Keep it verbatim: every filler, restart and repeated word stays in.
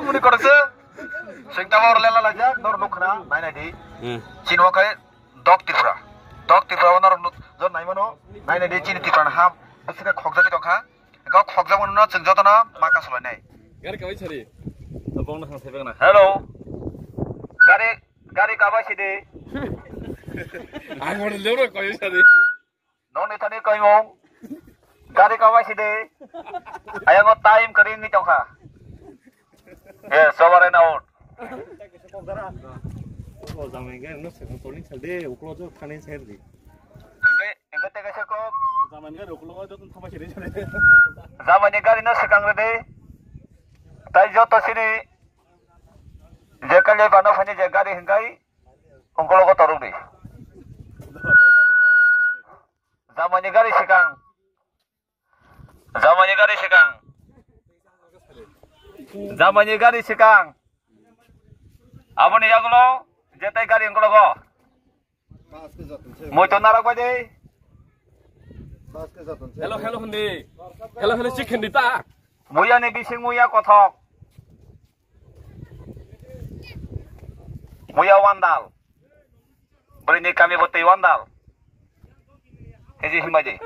Muni korokse. Sing tamo lela lajak, nor nukna, nai nai di. Hmm. Chini wakai Dok Tripura. Dok Tripura o norok nuk-, jor nai mano, nai nai di chini Tripura ni ham. Bwswk khe khokjagwi tongkha. Hwnkhe o khokjak mano chwng jotono ma kasulainai. Gari kabai sari. Tabok no thang sebek na. Hello. Gari, gari kabai sidi. Ang hor lero kabai sari. Nokni thani koimung. Gari kabai sidi. Ayang o time kari ni tongkha. Yes, over and out. O jamai gari no sekang tolni salde, uklo jo thani serdi. Engke, engke teke seko. Jamai gari uklo jo thama sidi sidi. Jamai ni gari no sekang rede. Tai joto sini. Je kale bano phani je gari hingkai. Ungkolo ko toruk di. Jamani gari sikang. Jamani gari sikang. Jamani gari sikang. Aboni yagulo jetai gari ungkologo. Moi to narak bai de. Hello, hello, hindi. Hello, hello, chicken di ta. Muya ni bising muya kothok. Muya wandal. Bwrwini kami bo twi wandal. Eji himbai de.